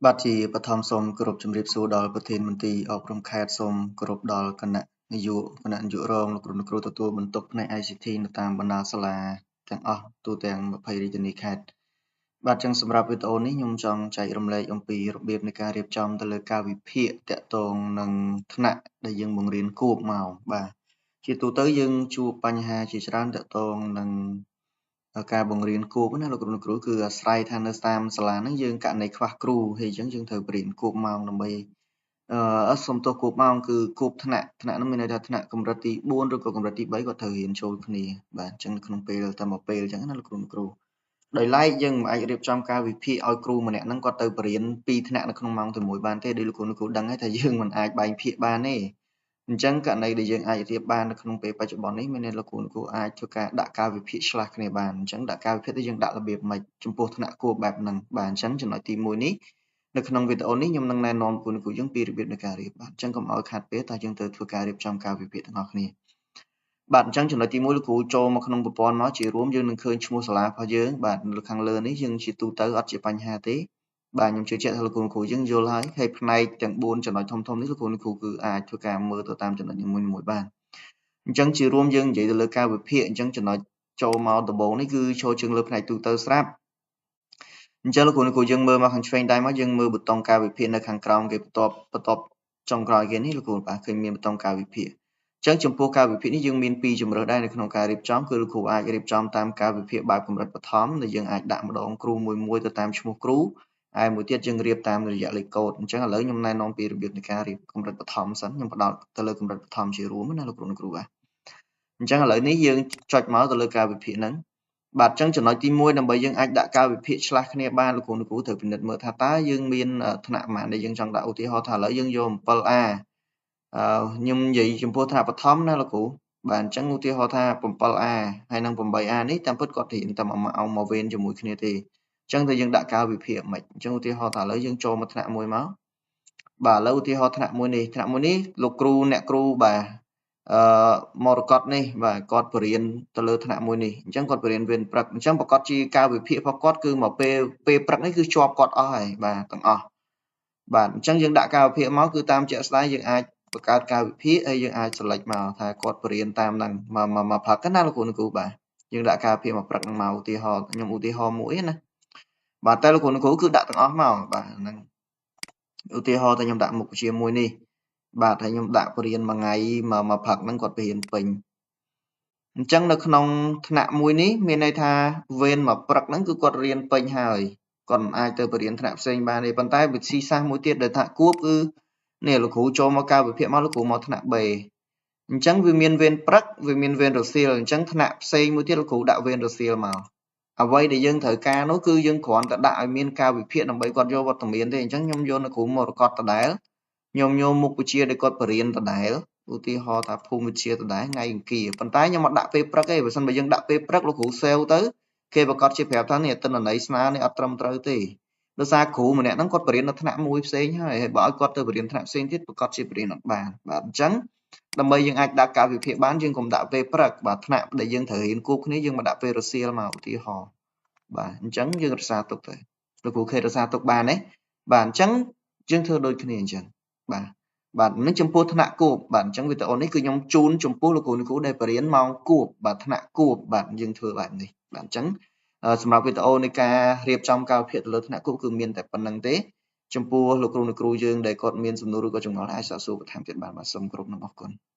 បាទជាបឋមសូមគោរពជម្រាបសួរដល់ប្រធានមន្ទីរអប់រំខេត្តសូមគោរពដល់គណៈនាយកគណៈនាយករងលោកគ្រូអ្នកគ្រូទទួលបន្ទុកផ្នែក ICT នៅតាមបណ្ដាសាលាទាំងអស់ទូទាំង20រាជធានីខេត្តបាទចឹងសម្រាប់វីដេអូនេះខ្ញុំចង់ចែករំលែកអំពីរបៀបនៃការរៀបចំទៅលើការវិភាគតាក់ទងនឹងថ្នាក់ដែលយើងបង្រៀនគួបមកបាទជាទូទៅយើងជួបបញ្ហាជាច្រើនតាក់ទងនឹងការបង្រៀនគួបណាលោកគ្រូអ្នកគ្រូគឺអាស្រ័យថានៅតាមសាលាហ្នឹងយើងករណីខ្វះគ្រូហើយអញ្ចឹងយើងត្រូវបរៀនគួបម៉ោងដើម្បីសុំទោសគួបម៉ោងគឺគួបថ្នាក់ថ្នាក់ហ្នឹងមានន័យថាថ្នាក់កម្រិតទី4ឬក៏កម្រិតទី3គាត់ត្រូវរៀនចូលគ្នាបាទអញ្ចឹងក្នុងពេលតែមួយពេលអញ្ចឹងណាលោកគ្រូអ្នកគ្រូដោយឡែកយើងមិនអាចរៀបចំការវិភាគឲ្យគ្រូម្នាក់ហ្នឹងគាត់ទៅបរៀន2ថ្នាក់នៅក្នុងម៉ោងតែមួយបានទេដោយលោកគ្រូអ្នកគ្រូដឹងហើយថាយើងមិនអាចបែងភាគបានទេអញ្ចឹងករណីដែលយើងអាចរៀបបាននៅក្នុងពេលបច្ចុប្បន្ននេះមានន័យលោកគ្រូអ្នកគ្រូអាចធ្វើការដាក់កាលវិភាគឆ្លាស់គ្នាបានអញ្ចឹងដាក់កាលវិភាគទៅយើងដាក់របៀបម៉េចចំពោះថ្នាក់គួរបែបហ្នឹងបាទអញ្ចឹងចំណុចទី1នេះនៅក្នុងវីដេអូនេះខ្ញុំនឹងណែនាំគ្រូអ្នកគ្រូយើងពីរបៀបនៃការរៀបបាទអញ្ចឹងកុំឲ្យខាតពេលតើយើងទៅធ្វើការរៀបចំកាលវិភាគទាំងអស់គ្នាបាទអញ្ចឹងចំណុចទី1លោកគ្រូចូលមកក្នុងប្រព័ន្ធមកជារួមយើងនឹងឃើញឈ្មោះសាលារបស់យើងបាទនៅខាងលើនេះយើងជាទូទៅអត់ជាបញ្ហាទេបាទខ្ញុំជឿជាក់ថាលោកគ្រូគ្រូយើងយល់ហើយហើយផ្នែកទាំង4ចំណុចធំៗនេះលោកគ្រូគ្រូគឺអាចធ្វើការមើលទៅតាមចំណុចនីមួយៗបានអញ្ចឹងជារួមយើងនិយាយទៅលើការវិភាគអញ្ចឹងចំណុចចូលមកដំបូងនេះគឺចូលជើងលើផ្នែកទូទៅស្រាប់អញ្ចឹងលោកគ្រូគ្រូយើងមើលមកខាងឆ្វេងដៃមកយើងមើលប៊ូតុងការវិភាគនៅខាងក្រោមគេបន្ទាប់ចុងក្រោយគេនេះលោកគ្រូបាទឃើញមានប៊ូតុងការវិភាគអញ្ចឹងចំពោះការវិភាគនេះយើងមានពីរជម្រើសដែរនៅក្នុងការរៀបចំគឺលោកគ្រូអាចរៀបចំតាមការវិភាគបែបកម្រិតបឋមដែលយើងអាចដាក់ម្ដងគ្រូមួយៗទៅតាមឈ្មោះគ្រូហើយមួយទៀតយើងរៀបតាមរយៈលេខកូដអញ្ចឹងឥឡូវខ្ញុំណែនាំពីរបៀបនៃការរៀបកម្រិតបឋមសិនខ្ញុំផ្ដោតទៅលើកម្រិតបឋមជារួមណាលោកគ្រូអ្នកគ្រូបាទអញ្ចឹងឥឡូវនេះយើងចុចមកទៅលើការវិភាគហ្នឹងបាទអញ្ចឹងចំណុចទី1ដើម្បីយើងអាចដាក់ការវិភាគឆ្លាស់គ្នាបានលោកគ្រូអ្នកគ្រូត្រូវពិនិត្យមើលថាតើយើងមានថ្នាក់ប៉ុន្មានដែលយើងចង់ដាក់ឧទាហរណ៍ថាឥឡូវយើងយក 7A ខ្ញុំនិយាយចំពោះថ្នាក់បឋមណាលោកគ្រូបាទអញ្ចឹងឧទាហរណ៍ថា 7A ហើយនិង 8A នេះតាមពិតគាត់រៀនតែមួយម៉ោងមកវេនជាមួយគ្នាទេអញ្ចឹងតែយើងដាក់កាលវិភាគមិនអញ្ចឹងឧទាហរណ៍ថាឥឡូវយើងចូលមកថ្នាក់មួយមកបាទឥឡូវឧទាហរណ៍ថ្នាក់មួយនេះលោកគ្រូអ្នកគ្រូបាទមរកតនេះបាទគាត់បរៀនទៅលើថ្នាក់មួយនេះអញ្ចឹងគាត់បរៀនវេនព្រឹកអញ្ចឹងប្រកាសជាការវិភាគរបស់គាត់គឺមកពេលព្រឹកនេះគឺជាប់គាត់អស់ហើយបាទទាំងអស់បាទអញ្ចឹងយើងដាក់កាលវិភាគមកគឺតាមជាក់ស្ដែងយើងអាចបង្កើតកាលវិភាគហើយយើងអាច select មកថាគាត់បរៀនតាមហ្នឹងមកព្រឹកណាលោកគ្រូអ្នកគ្រូបាទយើងដាក់កាលវិភាគមកព្រឹកហ្នឹងមកឧទាហរណ៍ខ្ញុំឧទាហរណ៍មួយណាបាទតែលោកគ្រូអ្នកគ្រូគឺដាក់ទាំងអស់មកបាទហ្នឹងឧទាហរណ៍តែខ្ញុំដាក់មុខវិជ្ជាមួយនេះបាទហើយខ្ញុំដាក់បរៀនមួយថ្ងៃមកព្រឹកហ្នឹងគាត់បរៀនពេញអញ្ចឹងនៅក្នុងថ្នាក់មួយនេះមានន័យថាវេនមកព្រឹកហ្នឹងគឺគាត់រៀនពេញហើយគាត់មិនអាចទៅបរៀនថ្នាក់ផ្សេងបានទេប៉ុន្តែវិធីសាស្ត្រមួយទៀតដែលថាគួបគឺនេះលោកគ្រូចូលមកកាលវិភាគមកលោកគ្រូមកថ្នាក់ B អញ្ចឹងវាមានវេនព្រឹកវាមានវេនរសៀលអញ្ចឹងថ្នាក់ផ្សេងមួយទៀតលោកគ្រូដាក់វេនរសៀលមកអ្វីដែលយើងត្រូវការនោះគឺយើងគ្រាន់តែដាក់ឲ្យមានការវិភាគដើម្បីគាត់យកវត្តមានទេអញ្ចឹងខ្ញុំយកនៅគ្រូមរកតដដែលខ្ញុំយកមុខវិជ្ជាដែលគាត់បរៀនដដែលឧទាហរណ៍ថាភូមិវិទ្យាដដែលថ្ងៃអង្គារប៉ុន្តែខ្ញុំអត់ដាក់ពេលព្រឹកទេបើសិនបើយើងដាក់ពេលព្រឹកលោកគ្រូសេវទៅគេប្រកាសជាប្រាប់ថានេះទិន្នន័យស្នើនេះអត់ត្រឹមត្រូវទេដោយសារគ្រូម្នាក់ហ្នឹងគាត់បរៀននៅថ្នាក់មួយផ្សេងហើយហើយបើឲ្យគាត់ទៅបរៀនថ្នាក់ផ្សេងទៀតប្រកាសជាបរៀនអត់បានបាទអញ្ចឹងដើម្បីយើងអាចដាក់ការវិភាគបានយើងកុំដាក់ពេលព្រឹកបាទថ្នាក់ដែលយើងត្រូវរៀនគួបគ្នាយើងមកដាក់ពេលរសៀលមកឧទាហរណ៍បាទអញ្ចឹងយើងរក្សាទុកទៅលោកគ្រូខេរក្សាទុកបានទេបាទអញ្ចឹងយើងធ្វើដូចគ្នាអញ្ចឹងបាទបាទនឹងចំពោះថ្នាក់គួបបាទអញ្ចឹងវីដេអូនេះគឺខ្ញុំជូនចំពោះលោកគ្រូអ្នកគ្រូដែលបរៀនម៉ោងគួបបាទថ្នាក់គួបបាទយើងធ្វើបែបនេះបាទអញ្ចឹងសម្រាប់វីដេអូនៃការរៀបចំកាលវិភាគទៅលើថ្នាក់គួបគឺមានតែប៉ុណ្្នឹងទេចំពោះលោកគ្រូអ្នកគ្រូយើងដែលគាត់មានសំណួរឬក៏ចម្ងល់អាចសាកសួរបន្ថែមទៀតបានបាទសូមគោរពនិងអរគុណ។